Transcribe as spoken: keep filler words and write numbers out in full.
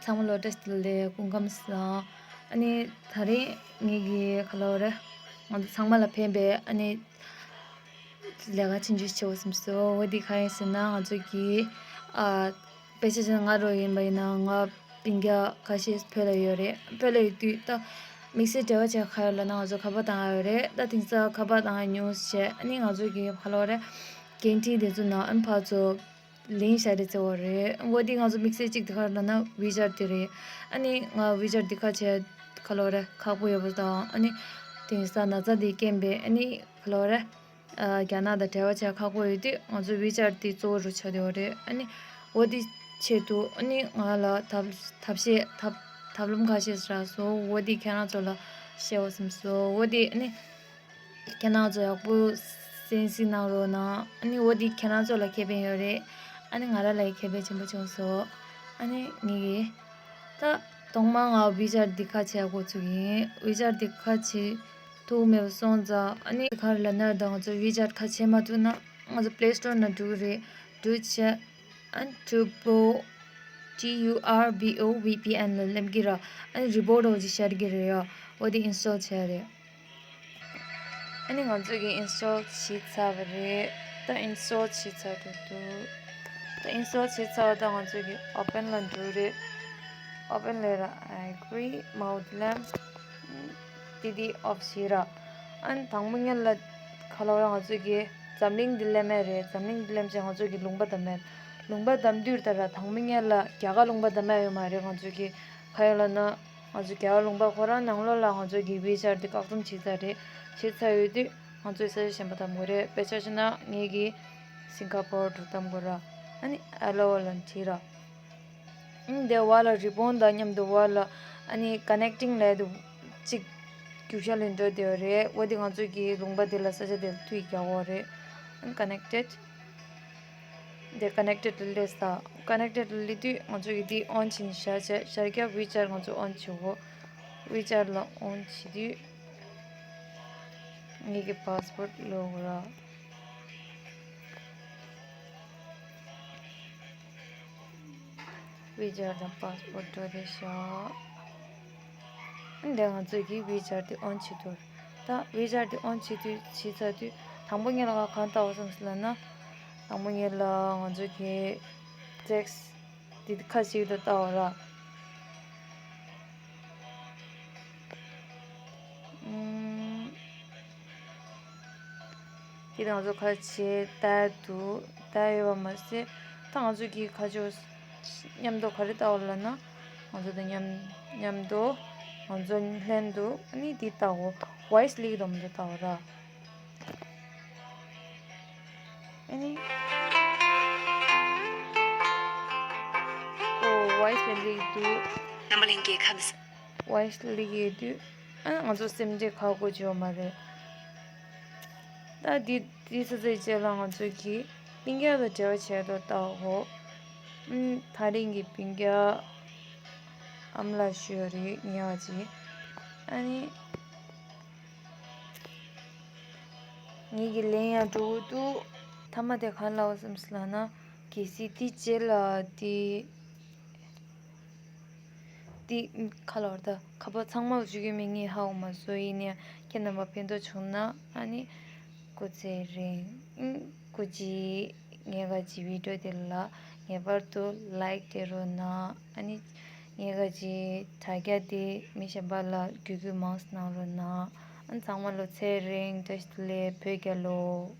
ཚང་མ་ལོ་བཀྲ་ཤིས་བདེ་ལེགས། སྐུ་ཁམས་བཟང་། ཨ་ནི་དེ་རིང་ངེད་ཀྱི་ཁ་ལོ་རེ་ང་ཚོ་ཚང་མ་ལ་ཕན་པའི་ཨ་ནི་ལས་ཀ་ཆུང་ཆུང་བྱེད་འོ་བསམ་སོང་། འོ་དེ་ག་ཡིན་ཟེར་ན། ང་ཚོ་གི་ཨ་དཔེ་ཆ་ཅན་ང་རོ་ཡིན་པ་ཡིན་ན་ང་སྤུན་ཀྱག་ཁ་ཤས་བོད་ལ་ཡོད་རེད། བོད་ལ་ཡོད་དུས་ད་དམིགས་བསལ་འབྲེལ་བ་བྱས་ག་ཡོད་ལབ་ན། ང་ཚོ་ཁ་པར་བཏང་ཡ་ཡོད་རེད། ད་དེང་སང་ཁ་པར་བཏང་ཡ་ཉུང་ཤས། ཨ་ནི་ང་ཚོ་གི་ཁ་ལོ་རེ་འགན་འཁྲི་དེ་ཚོ་ནང་ཨ་ནི་ཕར་ཚུར་ལེན་བྱ་རེད་ཟེར་བ་རེད། འོ་དེ་ང་ཚོ་དམིགས་བསལ་གཅིག་དེ་ག་རེ་ལབ་ན་ཝི་ཆར་དེ་རེད། ཨ་ནི་ང་ཝི་ཆར་དེ་ཁ་ཆེ་ཁ་ལོ་རེ་ཁག་པོ་ཡོད་པ་དང་། ཨ་ནི་དེང་སང་ན་ཚ་དེ་རྐྱེན་པས་ཨ་ནི་ཁ་ལོ་རེ་ཨ་རྒྱ་ནག་དང་འབྲེལ་བ་བྱ་ཁག་པོ་ཡོད་དུས་ང་ཚོ་ཝི་ཆར་དེ་གཙོ་བོ་རུ་ཆགས་བསྡད་པ་རེད། ཨ་ནི་འོ་དེ་ཆེད་དུ་ཨ་ནི་ང་ལ་ཐབས་ཐབས་ཤེས་ཐབས་ཐབས་ལམ་ཁ་ཤས་རག་སོང་། འོ་དེ་ཁྱེད་རང་ཚོ་ལ་བཤད་འོ་བསམ་སོང་། འོ་དེ་ཨ་ནི་ཁྱེད་རང་ཚོ་ཡག་པོ་གསན་གཟིགས་གནང་རོགས་གནང་། ཨ་ནི་འོ་འདི་ཁྱེད་རང་ཚོ་ལ་ཁེ་ཕན་ཡོད་རེད། ཨ་ནི་ང་རང་ལ་ཡང་ཁེ་ཕན་ཆེན་པོ་བྱུང་སོང་། ཨ་ནི་ངེད་ཀྱིས་ད་ཐོག་མར་ང་ཝི་ཆར་འདི་ཁ་ཕྱེ་འགོ་ཚུགས་ཡིན། ཝི་ཆར་འདི་ཁ་ཕྱེ་ཐུབ་མེད་པ་སོང་ཙང་། ཨ་ནི་ག་རེ་ལབ་ན། ད་ང་ཚོ་ཝི་ཆར་ཁ་ཕྱེ་མ་ཐུབ་ན་ང་ཚོ་པླེ་སི་ཊོར་ནང་འགྲོ་གི་རེད། འགྲོ་བྱས། ཨ་ནི་ཊུར་བོ། T U R B O V P N ལ་སླེབས་ཀྱི་ར། ཨ་ནི་རི་པོར་ཊི་འོ་ཅིག་ཤར་གྱི་རེད་ཡ། འོ་དེ་ཨིན་སི་ཊོལ་བྱས་རེད། ཨ་ནི་ང་ཚོ་གིས་ཨིན་སི་ཊོལ་བྱས་ཚར་བ་རེད། ད་ཨིན་སི་ཊོལ་བྱས་ཚར་འདུག་འདུག་ད་ཨིན་སི་ཊོལ་བྱས་ཚར་བ་ད་ང་ཚོ་གིས་ཨོ་པེན་ལ་འགྲོ་རེད། ཨོ་པེན་ལས་ར། I agree. མའོ་དེ་ལམ་དེ་དེ་ཨོཕ་བྱས་ར། ཨ་ནི་དང་པོ་ཉིད་ལ་ཁ་ལོ་ར་ང་ཚོ་གིས་འཛམ་གླིང་འདི་ལས་མེད་རེད། འཛམ་གླིང་འདི་ལས་མེད་ང་ཚོ་གིས་ལུང་པ་བདམས་མེད། ལུང་པ་བདམས་དུས་ད་ར་དང་པོ་ཉིད་ལ་རྒྱ་གར་ལུང་པ་བདམས་མེད་ཡོད་མ་རེད། ང་ཚོ་གིས་ག་ཡོད་ལབ་ན། ང་ཚོ་རྒྱ་གར་ལུང་པ་ཁོ་རང་ནང་ལོགས་ལ་ང་ཚོ་གི་ཝི་ཆར་འདི་བཀག་སྡོམ་བྱས་ཚར་རེད། བྱས་ཚར་ཡོད་དུས་ང་ཚོས་ས་ཆ་གཞན་པ་བདམས་དགོས་རེད། དཔེ་ཆ་བཞག་ན་ངེད་ཀྱིས་སིང་ག་པོར་དུ་བདམས་དགོས་ར། ཨ་ནི་ཨ་ལོ་ལ་བྲིས་ར། ཨ་ནི་དེ་བར་ལ་རི་བོན་དང་མཉམ་དུ་བར་ལ་ཨ་ནི་ཀ་ནེག་ཊིང་ལབ་དུས་གཅིག་རྒྱུག་ཤར་ལེན་འགྲོ་བསྡད་ཡོད་རེད། འོ་དེ་ང་ཚོ་གི་ལུང་པ་དེ་ལ་ས་ཆ་དེ་ལ་མཐུད་རྒྱག་དགོས་རེད། ཨ་ནི་ཀ་ནེག་ཊེཌ། འདི་ཀ་ནེག་ཊེཌ་ལ་སླེབས་ས། ཀ་ནེག་ཊེཌ་ལ་སླེབས་དུས་ང་ཚོ་གིས་འདི་ཨོན་བྱས་ནས་བཞག་བྱས། བཞག་རྒྱབ་ཝི་ཆར་ང་ཚོ་ཨོན་བྱེད་དགོས། ཝི་ཆར་ལ་ཨོན་བྱེད་དུས་ངེད་ཀྱི་པཱ་སི་ཝརཌ་ལོག་ར། ཝི་ཆར་དང་པཱ་སི་ཝརཌ་འགྲོ་བསྡད་ཤག་འདི་ང་ཚོས་ཀྱིས་ཝི་ཆར་དེ་ཨོན་བྱེད་དུས། ད་ཝི་ཆར་དེ་ཨོན་བྱེད་དུས་བྱས་ཚར་དུས་དང་པོ་ཉིད་ལ་ང་གང་བལྟ་བ་བསམ་སོང་ལབ་ན། དང་པོ་ཉིད་ལ་ང་ཚོ་གི་ཊེག་སི་དེ་ཁ་ཅིག་ཏུ་བལྟ་བ་ར། ཨུམ། དེ་ང་ཚོ་ཁ་ཕྱེ་བལྟས་འདུག་བལྟས་ཡོད་པ་མ་ཟད། ད་ང་ཚོ་གིས་ཁ་ཕྱོགས་མཉམ་དུ་ག་རེ་བལྟ་བ་ལབ་ན། ང་ཚོ་དང་མཉམ་མཉམ་དུ་ང་ཚོ་ལྷན་དུ་ཨ་ནི་དེ་བལྟའོ། ཝོ་ཡིས་ལིག་དོམ་དུ་བལྟའོ་ར། ཨ་ནི། ཨོ་ཝོ་ཡིས་ལིག་འདུག་རྣམ་པ་ལྷན་རྒྱས་ཁམས། ཝོ་ཡིས་ལིག་ཡོད་དུས། ཨ་ང་ཚོ་སེམས་ཁྲལ་ཁག་པོ་བྱེད་ཡོད་མ་རེད། ད་འདི་འདི་ཚོ་ཚོའི་རྗེས་ལ་ང་ཚོ་གིས་སྤུན་ཀྱག་དང་འབྲེལ་བ་བྱེད་དུ་བལྟའོ། ཨུམ། ཐག་རིང་གི་སྤུན་ཀྱག་ཨ་མ་ལགས་ཞུ་ཡོད་རེད། ཉེ་བ་ཅིག་ཨ་ནི། ངེད་ཀྱི་ལན་ཡང་འགྲོ་གི་འདུག་མཐའ་མ་དེ་ག་ལབ་བསམ་སོང་ལབ་ན། གལ་སྲིད་དེ་རྗེས་ལ་དེ། དེ་ཁ་ལོར་ད་ཁ་པར་ཚང་མ་བརྗོད་ཀྱི་མེད། ངས་ཧ་གོ་མ་སོང་། ཡིན་ནའི་ཁྱེད་རྣམ་པ་ཕན་ཐོགས་བྱུང་ན་ཨ་ནི་སྐུ་ཚེ་རིང་། སྐུ་མཁྱེན། ངེད་ཀྱི་བི་ཌི་ཡོ་དེ་ལ་ངེས་པར་དུ་ལའིཀ་སྤྲད་རོགས་གནང་། ཨ་ནི་ངེད་ཀྱི་དྲ་རྒྱ་དེ་མི་གཞན་པ་ལ་བརྒྱུད་སྐུར་མང་ཙམ་གནང་རོགས་གནང་། ཨ་ནི་ཚང་མ་ལ་ཚེ་རིང་བཀྲ་ཤིས་བདེ་ལེགས། བོད་རྒྱལ་ལོ།